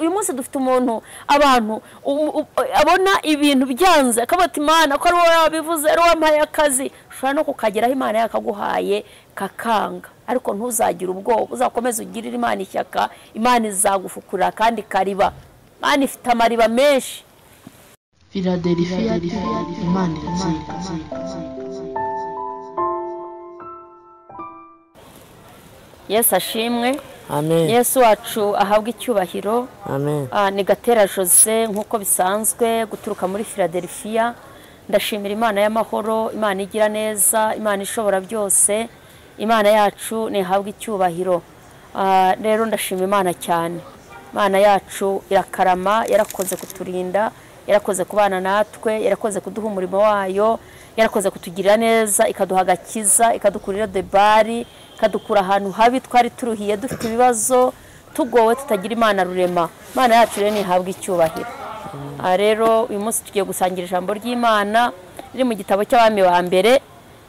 Uyu munsi dufite umuntu abantu abona ibintu byanze akabati Imana ko ari wowe wabivuze, ari wampaye akazi. Ushobora no kukageraho Imana yakaguhaye kakanga, ariko ntuzagire ubwoba, uzakomeze ugirire Imana ishyaka, Imana izagufukurira kandi kariba. Imana ifite amariba menshi. Philadelphia, Imana iratsinda. Yesu ashimwe. Amen. Yesu wacu ahabwe icyubahiro. Amen. Ni Gatera Jose nkuko bisanzwe guturuka muri Philadelphia. Ndashimira Imana y'amahoro, Imana igira neza, Imana ishobora byose. Imana yacu nihabwe icyubahiro. Rero ndashima Imana cyane. Imana yacu irakarama, yarakoze kuturinda, yarakoze kubana natwe, yarakoze kuduha umurimo wayo, yarakoze kutugirira neza, ikaduha agakiza, ikadukurira debari, ikadukura ahantu habi twari turuhiye dufite ibibazo, tugowe tutagira Imana rurema. Imana yacu rero nihabwe icyubahiro. Rero uyu munsi tugiye gusangira ijambo ry'Imana riri mu gitabo cy'Abami ba mbere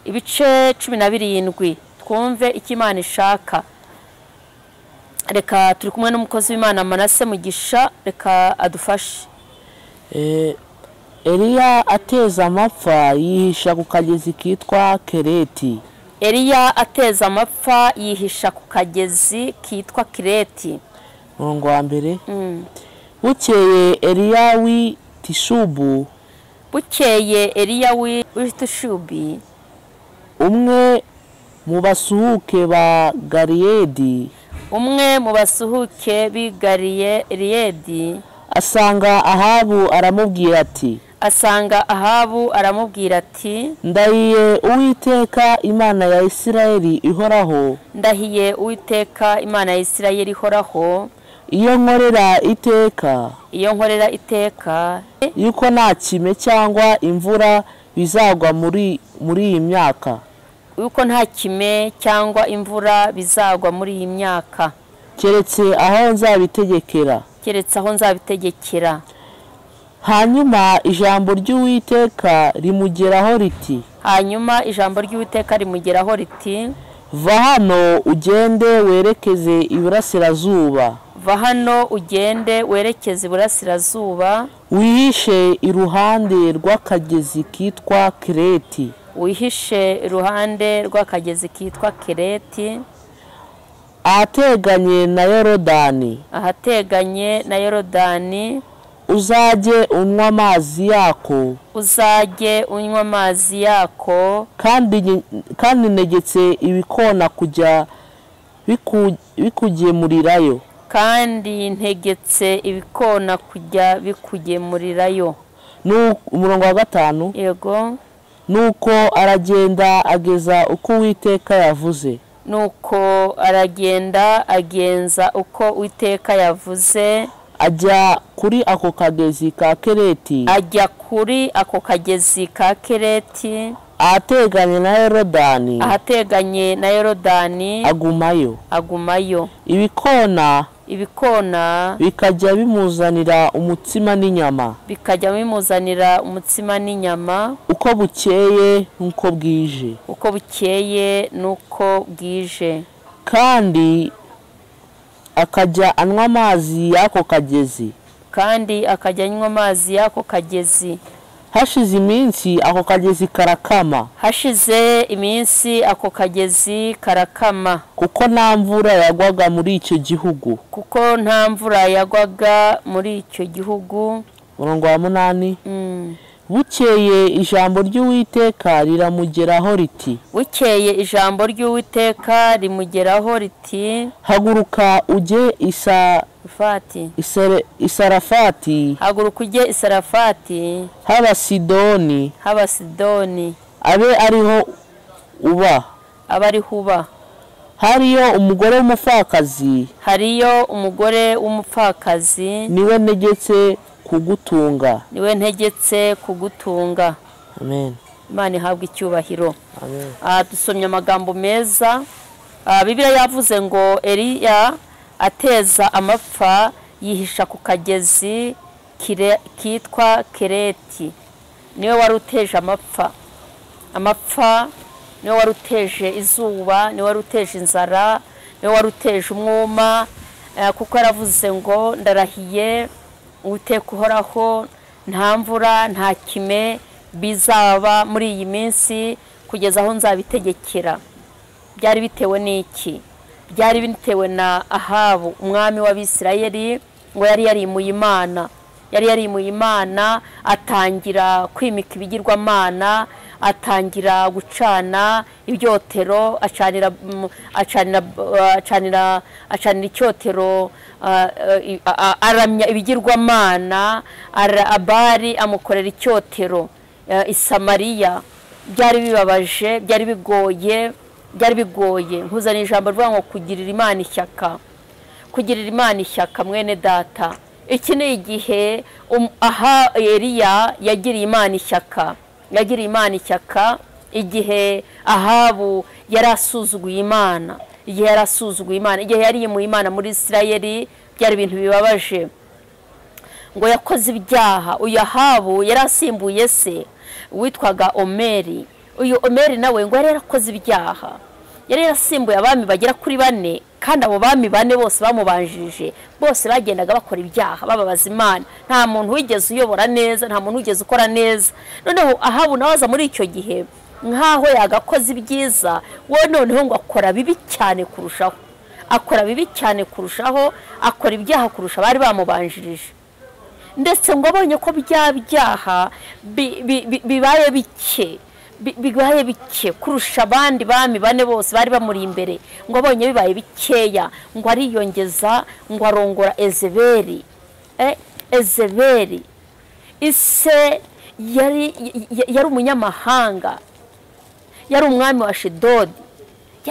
ibice 17, twumve icyo Imana ishaka. Reka turi kumwe n'umukozi w'Imana Manase Mugisha, reka adufashe. Eliya ateza amapfa yihisha ku kagezi kitwa Kereti. Eliya ateza amapfa yihisha ku kagezi kitwa Kereti. Murongo wa mbere. Bukeye Eliya w'i Tishubu. Bukeye Eliya w'i Tishubi, umwe mu basuhuke ba Galiyedi, umwe mu basuhuke b'i Galiyedi, asanga Ahabu aramubwira ati, asanga Ahabu aramubwira ati, ndahiye Uwiteka Imana ya Isirayeli ihoraho, ndahiye Uwiteka Imana ya Isirayeli ihoraho, iyo nkorera iteka, iyo nkorera iteka, yuko nta kime cyangwa imvura bizagwa muri iyi myaka, yuko nta kime cyangwa imvura bizagwa muri iyi myaka, keretse aho nzabitegekera, keretse aho nzabitegekera. Hanyuma ijambo ry'Uwiteka rimugeraho riti, hanyuma ijambo ry'Uwiteka rimugeraho riti, va hano ugende werekeze iburasirazuba, va hano ugende werekeze iburasirazuba, wihishe iruhande rw'akagezi kitwa Kereti, wihishe iruhande rw'akagezi kitwa Kereti, ahateganye na Yorodani, ahateganye na Yorodani, uzajye unywa amazi yako, uzajye unywa amazi yako, kandi negetse ibikona kujya bikugemurirayo, kandi ntegetse ibikona kujya bikugemurirayo. Umurongo wa 5. Yego. Nuko aragenda ageza uko Uwiteka yavuze, nuko aragenda agenza uko Uwiteka yavuze, ajya kuri ako kagezi ka Kereti, ajya kuri ako kagezi ka Kereti, ahateganye na Yorodani, ahateganye na Yorodani, agumayo, agumayo. Ibikona, ibikona bikajya bimuzanira umutsima n'inyama, bikajya bimuzanira umutsima n'inyama, uko bukeye nuko bwije, uko bukeye nuko bwije. Kandi akajya anywa amazi y'ako kagezi, kandi akajya anywa amazi y'ako kagezi. Hashize iminsi ako kagezi karakama, hashize iminsi ako kagezi karakama, kuko nta mvura yagwaga muri icyo gihugu, kuko nta mvura yagwaga muri icyo gihugu. Murongo wa 8. Bukeye ijambo ry'Uwiteka riramugeraho riti, bukeye ijambo ry'Uwiteka rimugeraho riti, haguruka ujye Isarafati, haguruka ujye Isarafati, h'Abasidoni, h'Abasidoni, abe ariho uba, abe ariho uba. Hariyo umugore w'umupfakazi, hariyo umugore w'umupfakazi, niwe ntegetse kugutunga, niwe ntegetse kugutunga. Amen. Imana ihabwe icyubahiro. Amen. Dusomye amagambo meza. Bibiliya yavuze ngo Eliya ateza amapfa yihisha ku kagezi kitwa Kereti. Niwe wari uteje amapfa, amapfa niwe wari uteje izuba, niwe wari uteje inzara, niwe wari uteje umwuma, Kuko yaravuze ngo ndarahiye Uwiteka uhoraho, nta mvura nta kime bizaba muri iyi minsi kugeza aho nzabitegekera. Byari bitewe n'iki? Byari bitewe na Ahabu umwami w'Abisirayeli, ngo yari yarimuye Imana, yari yarimuye Imana, atangira kwimika ibigirwamana, atangira gucana ibyotero, acanira acanira acanira acanira icyotero, aramya ibigirwamana, Abari amukorera icyotero i Samariya. Byari bibabaje, byari bigoye, byari bigoye. Nkuzana ijambo rivuga ngo kugirira Imana ishyaka, kugirira Imana ishyaka. Mwene data, iki ni igihe aha Eliya yagiriye Imana ishyaka, yagiriye Imana ishyaka igihe Ahabu yari asuzuguye Imana, igihe yari asuzuguye Imana, igihe yari yimuye Imana muri Isirayeli. Byari ibintu bibabaje. Ngo yakoze ibyaha. Uyu Ahabu yari asimbuye se witwaga Omeri. Uyu Omeri nawe ngo yari yarakoze ibyaha, yari yarasimbuye abami bagera kuri 4, kandi abo bami 4 bose bamubanjirije bose bagendaga bakora ibyaha, bababaza Imana. Nta muntu wigeze uyobora neza, nta muntu wigeze ukora neza. Noneho Ahabu nawe aza muri icyo gihe nkaho yagakoze ibyiza, we noneho ngo akora bibi cyane kurushaho, akora bibi cyane kurushaho, akora ibyaha kurusha bari bamubanjirije. Ndetse ngo abonye ko bya byaha bibaye bike, bibaye bike kurusha abandi bami 4 bose bari bamuri imbere, ngo abonye bibaye bikeya, ngo ariyongeza, ngo arongora Ezeberi. Ezeberi ise yari umunyamahanga, yari umwami wa Ashidodi.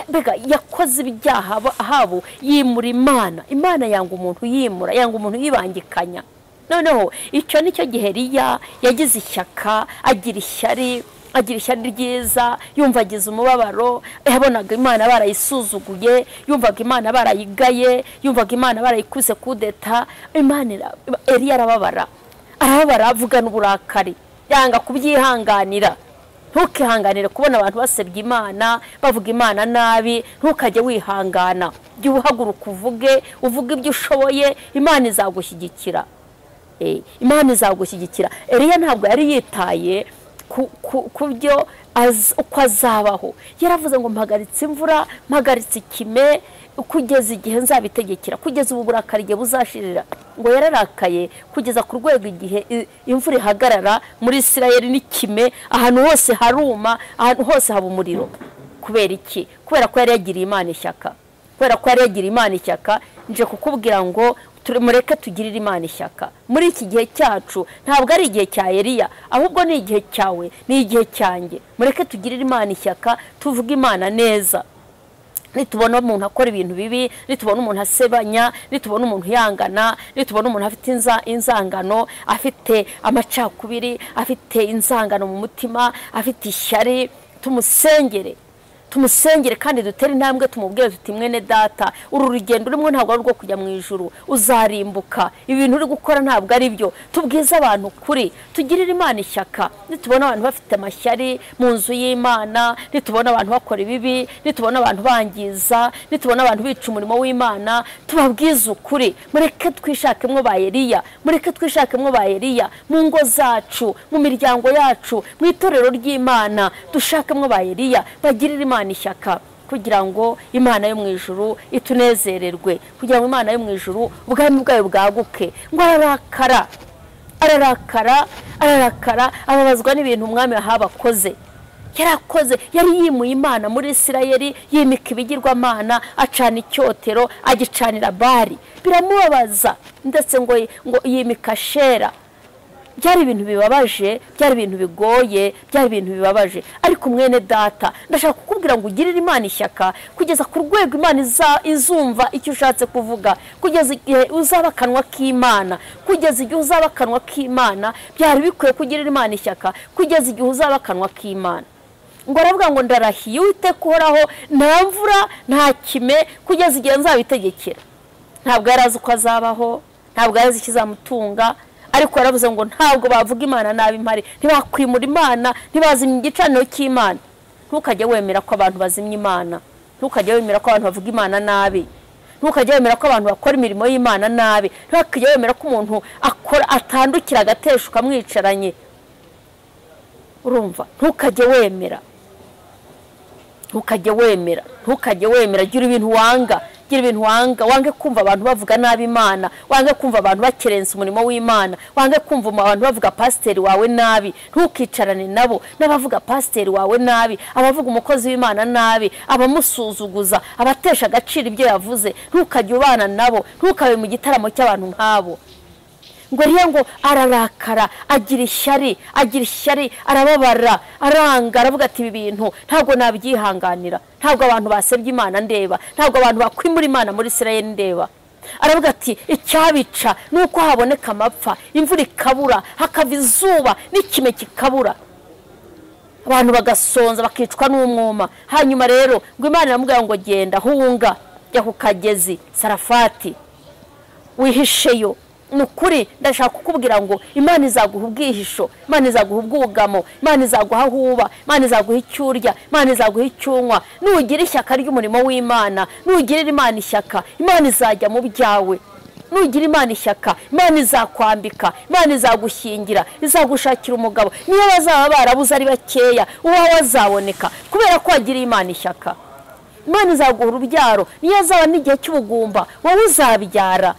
Mbega yakoze ibyaha Ahabu, yimura Imana. Imana yanga umuntu yimura, yanga umuntu yibangikanya. Noneho icyo nicyo gihe Eliya yagize ishyaka, agira ishyari, agira ishyari ryiza, yumva agize umubabaro, yabonaga Imana barayisuzuguye, yumvaga Imana barayigaye, yumvaga Imana barayikuse kudeta. Imana, Eliya arababara, arababara, avugana uburakari, yanga kubyihanganira. Ntukihanganire kubona abantu basebya Imana, bavuga Imana nabi, ntukajye wihangana. Jya uhaguruka uvuge, uvuge ibyo ushoboye, Imana izagushyigikira. Imana izagushyigikira. Eliya ntabwo yari yitaye ku byo uko azabaho. Yaravuze ngo mpagaritse imvura, mpagaritse ikime, kugeza igihe nzabitegekera, kugeza ubu burakari igihe buzashirira. Ngo yararakaye kugeza ku rwego igihe imvura ihagarara muri Isirayeli n'ikime, ahantu hose haruma, ahantu hose haba umuriro. Kubera iki? Kubera ko yari yagiriye Imana ishyaka, kubera ko yari yagiriye Imana ishyaka. Nje kukubwira ngo mureke tugirire Imana ishyaka muri iki gihe cyacu. Ntabwo ari igihe cya Eliya, ahubwo ni igihe cyawe, ni igihe cyanjye. Mureke tugirire Imana ishyaka, tuvuge Imana neza. Nitubona umuntu akora ibintu bibi, nitubona umuntu asebanya, nitubona umuntu yangana, nitubona umuntu afite inzangano, afite amacakubiri, afite inzangano mu mutima, afite ishyari, tumusengere, tumusengere kandi dutere intambwe, tumubwire tuti mwene data, uru rugendo urimo ntabwo ari urwo kujya mu ijuru, uzarimbuka, ibintu uri gukora ntabwo ari byo. Tubwize abantu kuri, tugirire Imana ishyaka. Nitubona abantu bafite amashyari mu nzu y'Imana, nitubona abantu bakora ibibi, nitubona abantu bangiza, nitubona abantu bica umurimo w'Imana, tubabwize ukuri. Mureke twishakemwo ba Eliya, mureke twishakemwo ba Eliya mu ngo zacu, mu miryango yacu, mu itorero ry'Imana, dushakemwo ba Eliya bagirire Imana ishyaka, kugira ngo Imana yo mu ijuru itunezererwe, kugira ngo Imana yo mu ijuru ubwami bwayo bwaguke. Ngo ararakara, ararakara, ararakara, ababazwa n'ibintu umwami Ahabu akoze. Yarakoze, yari yimuye Imana muri Isirayeli, yimika ibigirwamana, acana icyotero, agicanira Bali, biramubabaza. Ndetse ngo yimika Shera. Byari ibintu bibabaje, byari ibintu bigoye, byari ibintu bibabaje. Ariko mwene data, ndashaka kukubwira ngo ugirire Imana ishyaka kugeza ku rwego Imana izumva icyo ushatse kuvuga, kugeza igihe uzaba akanwa k'Imana, kugeza igihe uzaba akanwa k'Imana. Byari bikwiye kugirira Imana ishyaka kugeza igihe uzaba akanwa k'Imana. Ngo aravuga ngo ndarahiye Uwiteka uhoraho, nta mvura nta kime kugeza igihe nzabitegekera. Ntabwo yari azi uko azabaho, ntabwo yari azi ikizamutunga, ariko yaravuze ngo ntabwo bavuga Imana nabi mpari, ntibakwimura Imana, ntibazimya igicaniro cy'Imana. Ntukajye wemera ko abantu bazimya Imana, ntukajye wemera ko abantu bavuga Imana nabi, Ntukajye wemera ko abantu bakora imirimo y'Imana nabi. Ntukajye wemera ko umuntu akora atandukira agateshuka mwicaranye. Urumva, ntukajye wemera, ntukajye wemera, ntukajye wemera. Gira ibintu wanga, gira ibintu wanga. Wange kumva abantu bavuga nabi Imana, wange kumva abantu bakerensa umurimo w'Imana, wange kumva abantu bavuga pasiteri wawe nabi. Ntukicarane nabo n'abavuga pasiteri wawe nabi, abavuga umukozi w'Imana nabi, abamusuzuguza, abatesha agaciro ibyo yavuze. Ntukajye ubana nabo, ntukabe mu gitaramo cy'abantu nk'abo. Ngo Eliya ngo ararakara, agira ishyari, agira ishyari, arababara, aranga, aravuga ati ibi bintu ntabwo nabyihanganira, ntabwo abantu basebye Imana ndeba, ntabwo abantu bakwimura Imana muri Isirayeli ndeba. Aravuga ati icyabica nuko haboneka amapfa, imvura ikabura, hakava izuba n'ikime kikabura, abantu bagasonza bakicwa n'umwuma. Hanyuma rero ngo Imana iramubwira ngo genda hunga, jya ku kagezi Sarafati wihisheyo. Nukuri ndashaka kukubwira ngo Imana izaguha ubwihisho, Imana izaguha ubwugamo, Imana izaguha huba, Imana izaguha icyurya, Imana izaguha icyunywa. Nugira ishyaka ry'umurimo w'Imana, nugirira Imana ishyaka, Imana izajya mu byawe. Nugira Imana ishyaka, Imana izakwambika, Imana izagushyingira, izagushakira umugabo. Niyo bazaba barabuze ari bakeya, uwawe azaboneka kubera ko wagiriye Imana ishyaka. Imana izaguha urubyaro, niyo azaba n'igihe cy'ubugumba, wowe uzabyara.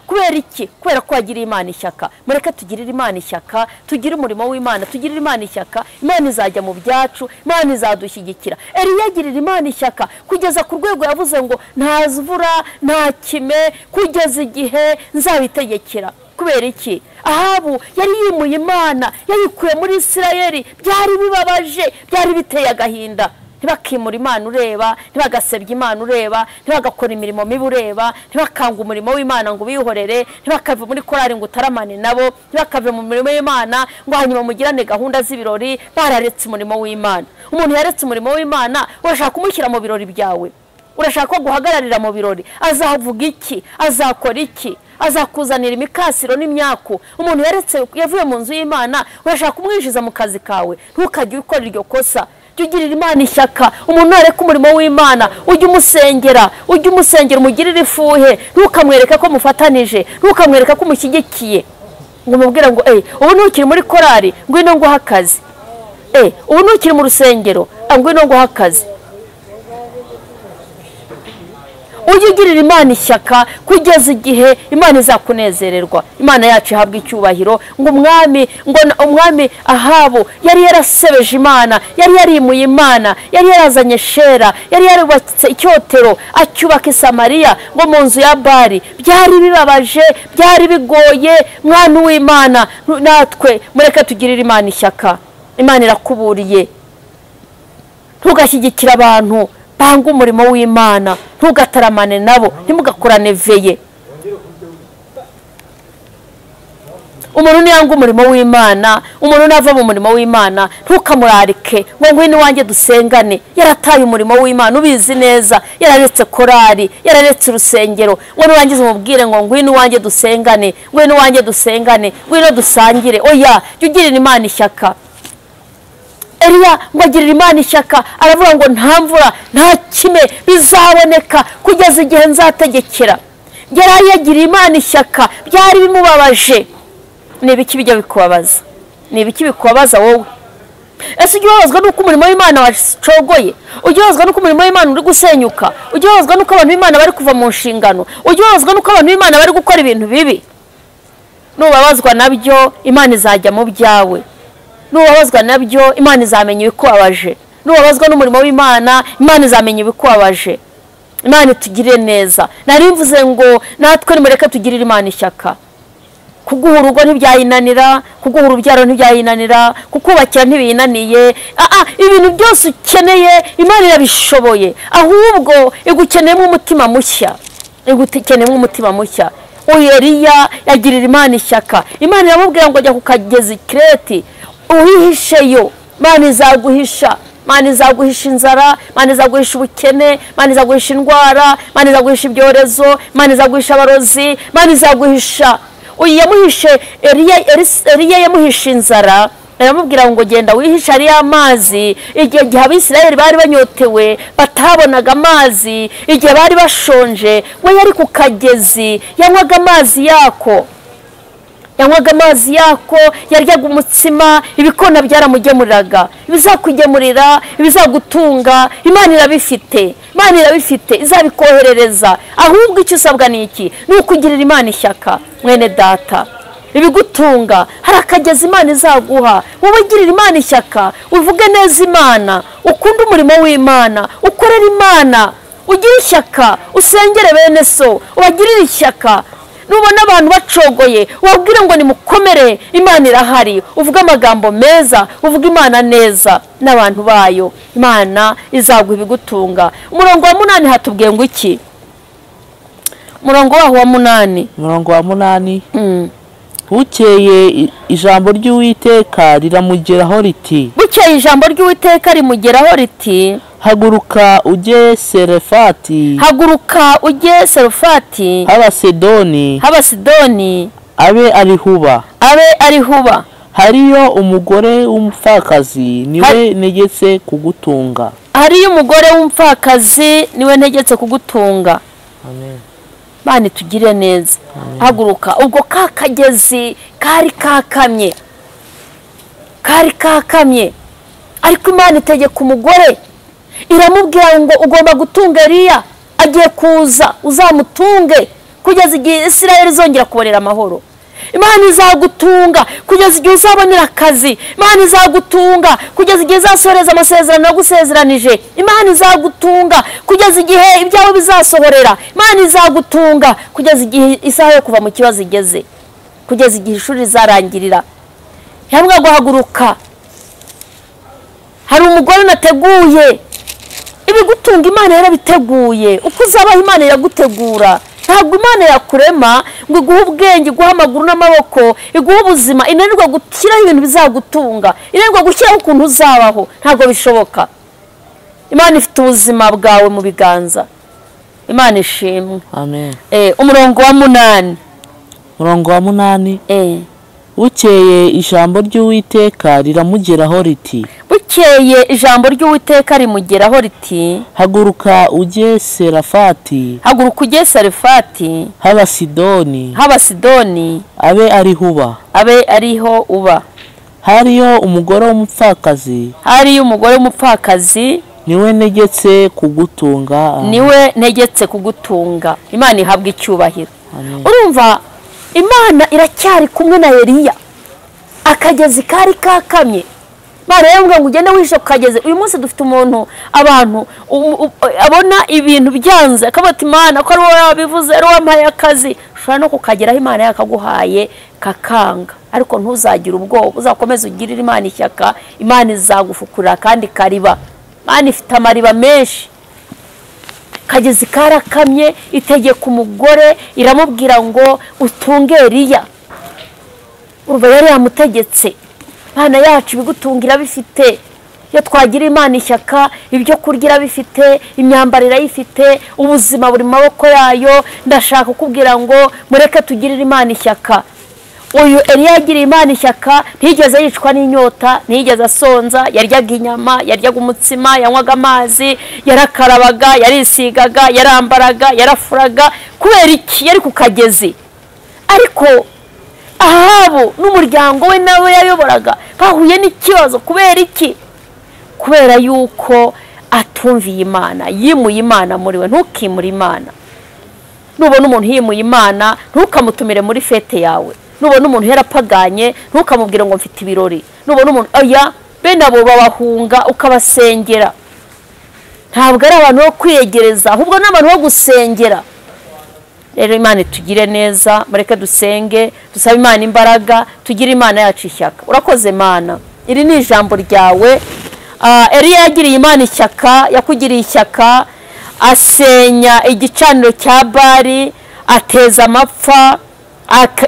Kubera iki? Kubera ko wagiriye Imana ishyaka. Mureke tugirire Imana ishyaka, tugire umurimo w'Imana, tugirire Imana ishyaka. Imana izajya mu byacu, Imana izadushyigikira. Eliya agirira Imana ishyaka kugeza ku rwego yavuze ngo nta mvura nta kime kugeza igihe nzabitegekera. Kubera iki? Ahabu yari yimuye Imana, yayikuye muri Isirayeli. Byari bibabaje, byari biteye agahinda. Ntibakimura Imana ureba, ntibagasebya Imana ureba, ntibagakora imirimo mibi ureba, ntibakanga umurimo w'Imana ngo ubihorere, ntibakave muri korari ngo utaramane nabo, ntibakave mu mirimo y'Imana ngo hanyuma mugirane gahunda z'ibirori. Bararetse umurimo w'Imana. Umuntu yaretse umurimo w'Imana, urashaka kumushyira mu birori byawe, urashaka ko guhagararira mu birori, azavuga iki? Azakora iki? Azakuzanira imikasiro n'imyaku. Umuntu yaretse, yavuye mu nzu y'Imana, urashaka kumwinjiza mu kazi kawe. Ntukajye ukora iryo kosa. Ugirira Imana ishyaka. Umuntu nareka umurimo w'Imana, ujye umusengera, ujye umusengera, umugirire ifuhe. Ntukamwereka ko mufatanije, ntukamwereka ko umushyigikiye, ngo umubwire ngo ubu ntukiri muri korari, ngwino nguhe akazi, ubu ntukiri mu rusengero, ngwino nguhe akazi. Ujye ugirira Imana ishyaka kugeza igihe Imana izakunezererwa. Imana yacu ihabwa icyubahiro. Ngo umwami Ahabu yari yarasebeje Imana, yari yarimuye Imana, yari yarazanye Shera, yari yarubatse icyotero acyubaka i Samariya ngo mu nzu ya Bali. Byari bibabaje, byari bigoye. Mwana w'Imana, natwe mureke tugirire Imana ishyaka. Imana irakuburiye. Ntugashyigikira abantu banga umurimo w'Imana, ntugataramane nabo, ntimugakorane veye. Umuntu niyanga umurimo w'Imana, umuntu nava mu murimo w'Imana, ntukamurarike ngo ngwino iwanjye dusengane. Yarataye umurimo w'Imana, ubizi neza, yararetse korari, yararetse urusengero, ngo nurangiza umubwire ngo ngwino iwanjye dusengane, ngwino iwanjye dusengane, ngwino dusangire. Oya, jya ugirira Imana ishyaka. Eliya ngo agirira Imana ishyaka, aravuga ngo nta mvura nta kime bizaboneka kugeza igihe nzategekera. Yari yagiriye Imana ishyaka, byari bimubabaje. Ni ibiki bijya bikubabaza? Ni ibiki bikubabaza wowe? Ese ujya ubabazwa n'uko umurimo w'Imana wacogoye? Ujya ubabazwa n'uko umurimo w'Imana uri gusenyuka? Ujya ubabazwa n'uko abantu b'Imana bari kuva mu nshingano? Ujya ubabazwa n'uko abantu b'Imana bari gukora ibintu bibi? Nubabazwa nabyo, Imana izajya mu byawe. Nubabazwa nabyo, Imana izamenya ibikubabaje. Nubabazwa n'umurimo w'Imana, Imana izamenya ibikubabaje. Imana itugirire neza. Nari mvuze ngo natwe nimureke tugirire Imana ishyaka. Kuguha urugo ntibyayinanira, kuguha urubyaro ntibyayinanira, kukubakira ntibiyinaniye. Ibintu byose ukeneye Imana irabishoboye. Ahubwo igukeneyemo umutima mushya, igukeneyemo umutima mushya. Uyu Eliya yagirira Imana ishyaka. Imana iramubwira ngo jya ku kagezi Kireti uhihisheyo. Imana izaguhisha. Imana izaguhisha inzara, Imana izaguhisha ubukene, Imana izaguhisha indwara, Imana izaguhisha ibyorezo, Imana izaguhisha abarozi, Imana izaguhisha. Uyu yamuhishe Eliya, Eliya yamuhishe inzara, Aramubwira ngo genda wihishe ari amazi. Igihe Abisirayeli bari banyotewe batabonaga amazi, igihe bari bashonje, we yari ku kagezi, yanywaga amazi yako, yanywaga amazi yako, yaryaga umutsima, ibikona byaramugemuriraga. Ibizakugemurira, ibizagutunga, Imana irabifite, Imana irabifite, izabikoherereza. Ahubwo icyo usabwa ni iki? Ni ukugirira Imana ishyaka, mwene data. Ibigutunga, hari akagezi Imana izaguha. Wowe girira Imana ishyaka, uvuge neza Imana, ukunde umurimo w'Imana, ukorere Imana, ugire ishyaka, usengere bene so, ubagirire ishyaka. Nubona abantu bacogoye, ubabwire ngo nimukomere, Imana irahari. Uvuge amagambo meza, uvuge Imana neza n'abantu bayo, Imana izaguha ibigutunga. Umurongo wa 8 hatubwiye ngo iki? Umurongo waho wa 8. Umurongo wa 8. Bukeye ijambo ry'Uwiteka riramugeraho riti, bukeye ijambo ry'Uwiteka rimugeraho riti, haguruka ujye Serefati, haguruka ujye Serefati, h'Abasidoni, h'Abasidoni, abe arihuba, abe arihuba. Hariyo umugore w'umupfakazi niwe ntegetse kugutunga. Hariyo umugore w'umupfakazi niwe ntegetse kugutunga. Amen. Bani tugire neza. Haguruka. Ubwo ka kagezi kari kakamye, kari kakamye, ariko Imana itegeka umugore, iramubwira ngo ugomba gutunga Eliya, agiye kuza uzamutunge kugeza igihe Isirayeli izongera kubonera amahoro. Imana izagutunga kugeza igihe uzabonera akazi. Imana izagutunga kugeza igihe izasohoreza amasezerano yagusezeranije. Imana izagutunga kugeza igihe ibyawe bizasohorera. Imana izagutunga kugeza igihe isaha yo kuva mu kibazo igeze, kugeza igihe ishuri rizarangirira. Yambwa guhaguruka. Hari umugore nateguye ibigutunga, Imana yarabiteguye. Uko uzabaho Imana iragutegura. Ntabwo Imana yakurema ngo iguhe ubwenge, iguhe amaguru n'amaboko, iguhe ubuzima, inanirwa gushyiraho ibintu bizagutunga, inanirwa gushyiraho ukuntu uzabaho. Ntabwo bishoboka. Imana ifite ubuzima bwawe mu biganza. Imana ishimwe. Amen. Umurongo wa 8. Umurongo wa 8. Bukeye ijambo ry'Uwiteka riramugeraho riti, bukeye ijambo ry'Uwiteka rimugeraho riti, haguruka ujye Serafati, haguruka ujye Serefati, h'Abasidoni, h'Abasidoni, abe arihuba, abe ariho uba. Hariyo umugore w'umupfakazi, hariyo umugore w'umupfakazi, niwe ntegetse kugutunga, niwe ntegetse kugutunga. Imana ihabwa icyubahiro. Urumva Imana iracyari kumwe na Eliya. Akagezi kari kakamye. Imana yambwiye ngo ugende wihishe ku kagezi. Uyu munsi dufite umuntu, abantu abona ibintu byanze akavuga ati Imana ko ari wowe wabivuze, ari wowe wampaye akazi. Ushobora no kukageraho Imana yakaguhaye kakanga, ariko ntuzagire ubwoba, uzakomeze ugirire Imana ishyaka. Imana izagufukurira kandi kariba. Imana ifite amariba menshi. Kagezi karakamye, itegeka umugore iramubwira ngo utunge Eliya. Urumva yari yamutegetse. Imana yacu ibigutunga irabifite. Iyo twagira Imana ishyaka, ibyo kurya irabifite, imyambaro irayifite, ubuzima buri mu maboko yayo. Ndashaka kukubwira ngo mureke tugirire Imana ishyaka. Uyu Eliya yagiriye Imana ishyaka, ntiyigeze yicwa n'inyota, ntiyigeze asonza, yaryaga inyama, yaryaga umutsima, yanywaga amazi, yarakarabaga, yarisigaga, yarambaraga, yarafuraga. Kubera iki? Yari ku kagezi. Ariko Ahabu n'umuryango we nawe yayoboraga bahuye n'ikibazo. Kubera iki? Kubera yuko atumviye Imana, yimuye Imana muri we. Ntukimure Imana. Nubona umuntu yimuye Imana, ntukamutumire muri fete yawe. Nubona umuntu yarapaganye, ntukamubwire ngo mfite ibirori. Nubona umuntu oya, bene abo babahunga ukabasengera. Ntabwo ari abantu bo kwiyegereza, ahubwo n'abantu bo gusengera. Rero Imana itugire neza, mureke dusenge, dusabe Imana imbaraga, tugire Imana yacu ishyaka. Urakoze Mana, iri ni ijambo ryawe. Eliya yagiriye Imana ishyaka, yakugiriye ishyaka, asenya igicaniro cya Bali, ateza amapfa,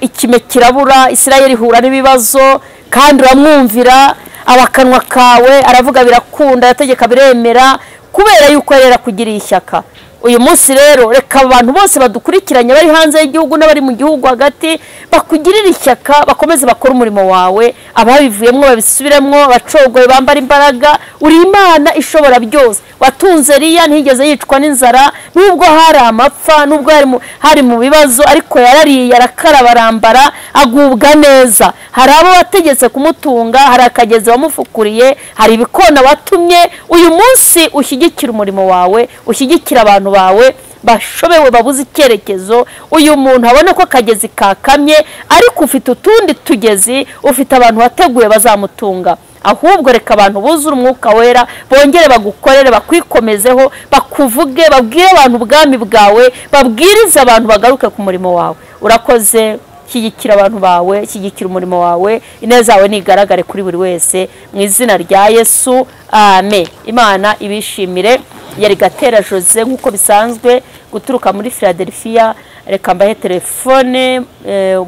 ikime kirabura, Isirayeli ihura n'ibibazo, kandi uramwumvira, abakanwa kawe aravuga birakunda, yategeka biremera, kubera yuko yari yarakugiriye ishyaka. Uyu munsi rero reka abantu bose badukurikiranye bari hanze y'igihugu n'abari mu gihugu hagati bakugirire ishyaka, bakomeze bakore umurimo wawe, ababivuyemo babisubiremo, abacogoye bambara imbaraga. Uri Imana ishobora byose, watunze Eliya ntiyigeze yicwa n'inzara, nubwo hari amapfa, nubwo hari mu bibazo, ariko yarariye arakaraba arambara agubwa neza. Hari abo wategetse kumutunga, hari akagezi wamufukuriye, hari ibikona watumye. Uyu munsi ushyigikira umurimo wawe, ushyigikira abantu bawe bashobewe babuze icyerekezo. Uyu muntu abona ko akagezi kakamye, ariko ufite utundi tugezi, ufite abantu wateguye bazamutunga. Ahubwo reka abantu buzure umwuka wera, bongere bagukorere, bakwikomezeho, bakuvuge, babwire abantu ubwami bwawe, babwirize abantu bagaruke ku murimo wawe. Urakoze, shyigikira abantu bawe, shyigikira umurimo wawe, ineza yawe nigaragare kuri buri wese mu izina rya Yesu, amen. Imana ibishimire. Yari Gatera Jose nk'uko bisanzwe guturuka muri Philadelphia. Reka mbahe telefone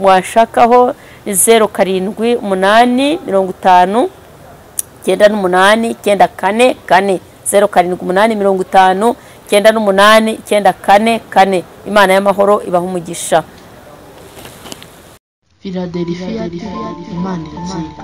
mwashakaho ni 0 7 8 50 98 94 4, 0 7 8 50 98 94 4. Imana y'amahoro ibahe umugisha. Philadelphia, Imana iratsinda.